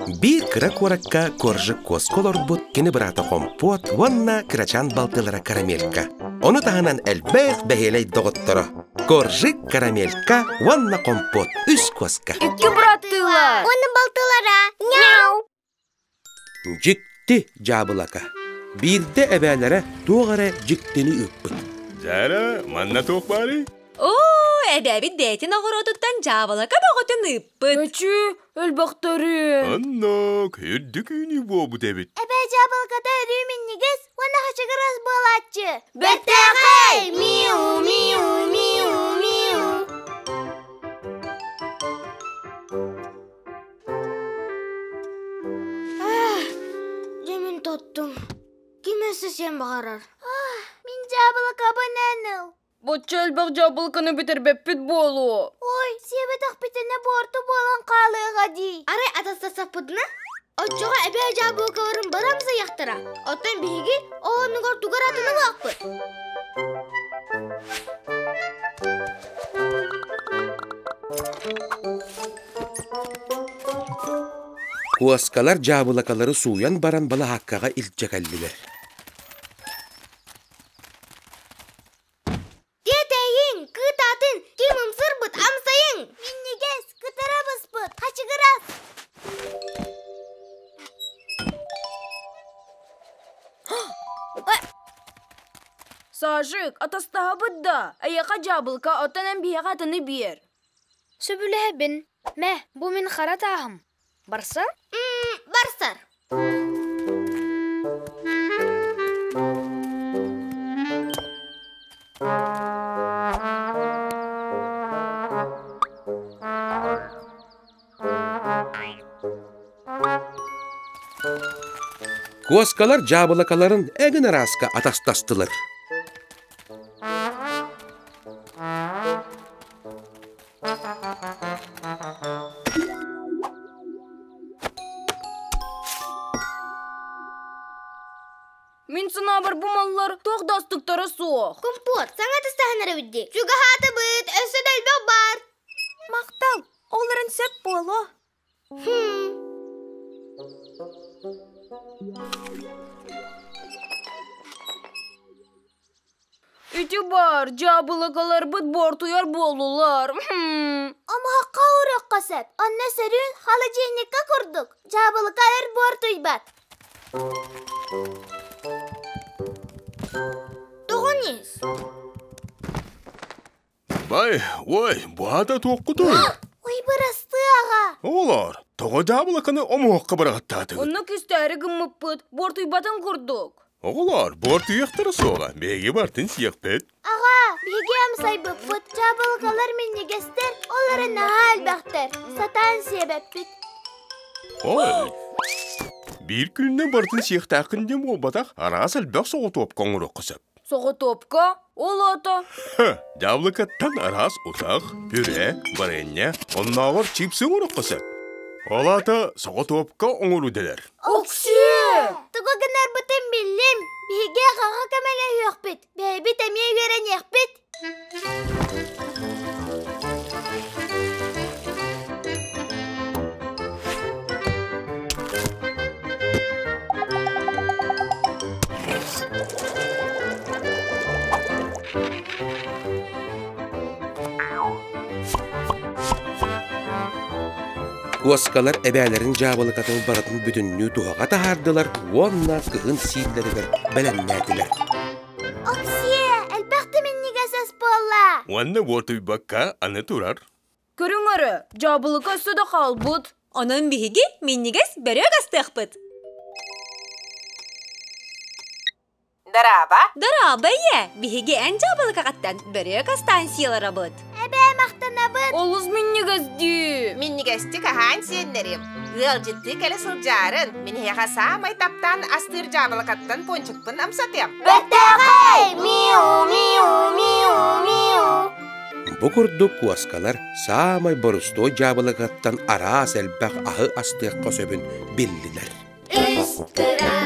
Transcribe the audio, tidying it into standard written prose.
Биир кыра куоракка Коржик куоска олорбут кини быраата Хомпуот уонна кырачаан балтылара Карамелька. Ону таһынан элбэх бэһиэлэй доҕотторо Коржик, Карамелька уонна Хомпуот үс куоска. Икки быраттыылар. Уонна балтылара. Няу! Дьикти дьаабылака. Биирдэ эбээлэрэ туох эрэ дьиктини ыыппыт. Дьара, манна туох баарый? Оо, эбээбит бэйэтин оҕуруотуттан дьаабылака бөҕөтүн ыыппыт. Эчи, элбэхтэрин. Оннук, үрдүк үүнүү буолбут эбит. Эбээ дьаабылаката өрүү минньигэс уонна хачыгырас буолааччы. Бэртээхэй! Миу, миу, миу, миу. Дьэ мин тоттум. Ким өссө сиэн баҕарар? Мин дьаабылакабын эн ыл. Боччо элбэх дьаабылыканы бүтэрбэппит буолуо. Ой, сиэбэтэхпитинэ буорту буолан хаалыаҕа дии. Арай атастасаппытына? Оччоҕо эбээ дьаабылыкаларын бары амсайыахтара. Оттон биһиги ол оннугар тугу эрэ атыны ылыахпыт. Куоскалар дьаабылакалары сууйан баран балаһааккаҕа илдьэ кэллилэр. Тиэтэйиҥ, кыытаатын, ким ымсырбыт, амсайыҥ! Минньигэс, кытара быспыт, хачыгырас! Саажык, атастаһабыт да, эйиэхэ дьаабылыка, оттон эн биһиэхэ атыны биэр. Сөбүлэһэбин. Мэ, бу мин хара тааһым. Барсар? Барсар. Куоскалар дьаабылакаларын эҥин арааска атастастылар. Мин санаабар бу маллар туох да астыктара суох. Компот, саҥа тыстаһан эрэбит дии. Чугаһаатыбыт, өссө да элбэх баар. Махтал, олорон сөп буолуо. Ити баар, дьаабылыкаларбыт буортуйар буоллулар. Омуһахха уруохха сөп. Онно сөрүүн холодильникка курдук. Дьаабылыка өр буортуйбат. Тоҕо низ? Бай, ой, баата туохкутуй? Ой, бырастыы аҕа. Оҕолоор, тоҕо дьаабылаканы омуһахха быраҕаттаатыгыт? Онно күстээри гыммыппыт, буортуйбатын курдук. Оҕолоор, буортуйахтара суоҕа, биһиги бартын сиэхпит. Аҕа, биһиги амсайбыппыт, дьаабылыкалар минньигэстэр, ол эрэ наһаа элбэхтэр, сатаан сиэбэппит. Ой, биир күнүнэн барытын сиэхтээххин диэн буолбатах, араас элбэх соҕотуопка оҥоруохха сөп. Соҕотуопка? Ол аата? Дьаабылыкаттан араас утах, пюре, варенье, оннооҕор чипсы оҥоруохха сөп. Ол аата соҕотуопка оҥоруу дэнэр. Оксиэ! Тугу гынарбытын биллим. Биһиги аҕаҕа көмөлөһүөхпүт. Бэйэбит эмиэ үөрэниэхпит. Куоскалар эбээлэрин дьаабылыкатын барытын бүтүннүү туһаҕа таһаардылар уонна кыһын сииллэригэр бэлэмнээтилэр. Оксиэ, элбэх да минньигэс ас буолла. Уонна уотуйбакка аны турар. Көрүҥ эрэ, дьаабылыка өссө да хаалбыт. Онон биһиги минньигэс бөрүөк астыахпыт. Дорообо. Дорообо, ийэ! Биһиги эн дьаабылыкаҕыттан бөрүөк астаан сиэларабыт. Эбээ махтанабыт. Олус минньигэс дии. Минньигэстик аһаан сиэннэрим. Ыалдьыттыы кэлэ сылдьаарын, мин эһиэхэ саамай таптаан астыыр дьаабылыкаттан пончикпын амсатыам. Бэртээхэй! Миу, миу, миу, миу. Бу курдук куоскалар саамай борустуой дьаабылыкаттан араас элбэх аһы астыахха сөбүн биллилэр. Үс кыра.